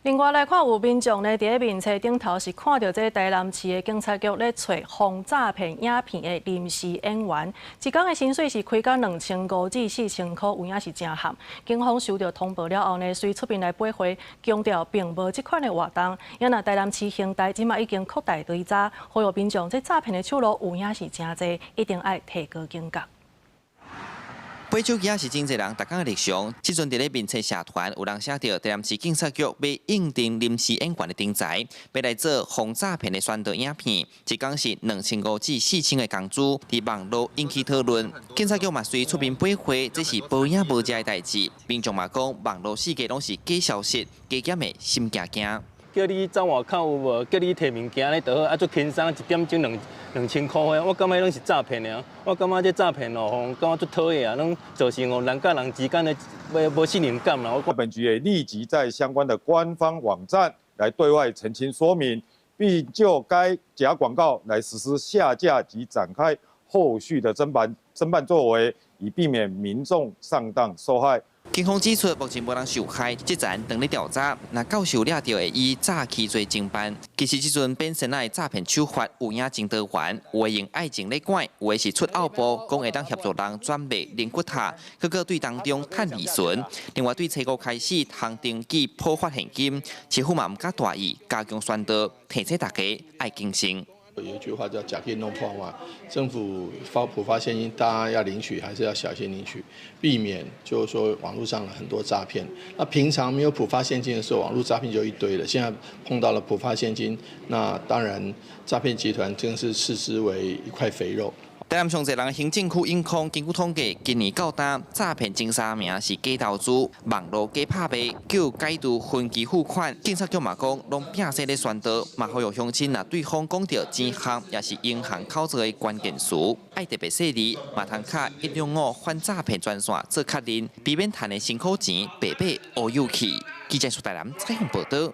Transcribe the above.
另外來看，有民眾呢，佇咧面冊頂頭是看著這台南市的警察局咧揣防詐騙影片的臨時演員，一工的薪水是開到2500至4000箍，有影是誠譀。警方收著通報了後呢，隨出面來駁回，強調並無這款的活動。也若台南市刑大這馬已經擴大追查，呼籲民眾這詐騙的手路有影是誠濟，一定愛提高警覺。買手機仔是真濟人逐工的日常。這陣佇咧面冊社團有人寫著台南市警察局欲應徵臨時演員的徵才，欲來做防詐騙的宣導影片，一工是2500至4000的工資，佇網路引起討論。警察局嘛隨出面駁回，這是無影無跡的代誌。民眾嘛講，網路世界攏是假消息，加減會心驚驚。叫你走外口有無？叫你提物件咧就好，啊，足輕鬆，一點鐘2000箍的，我感覺攏是詐騙的啊！我感覺這詐騙哦，吼，感覺足討厭啊，攏造成哦人佮人之間的無信任感啦。我本局也立即在相關的官方網站來對外澄清說明，並就該假廣告來實施下架及展開後續的偵辦作為，以避免民眾上當受害。警方指出，目前無人受害，這陣正咧調查。若到時掠著會以詐欺罪偵辦。其實這陣變身的詐騙手法有影真多元，有的用愛情咧拐，有的是出奧步，講會當協助人轉賣靈骨塔，閣閣對當中趁利潤。另外對初五開始通登記普發現金，市府嘛毋敢大意，加強宣導，提醒大家愛謹慎。有一句話叫“呷緊弄破碗”，政府發普發現金，大家要領取還是要小心領取，避免就是說網絡上很多詐騙。那平常沒有普發現金的時候，網絡詐騙就一堆了。現在碰到了普發現金，那當然詐騙集團真是視之為一塊肥肉。台南上濟人行政區永康，根據統計，今年到今詐騙前三名是假投資、網路假拍賣、叫解除分期付款。警察局嘛講，攏摒細咧宣導，嘛呼籲鄉親若對方講著錢項，抑是銀行口座的關鍵詞，愛特別細膩，嘛通敲165反詐騙專線做確認，避免趁的辛苦錢白白烏有去。記者蘇台南採訪報導。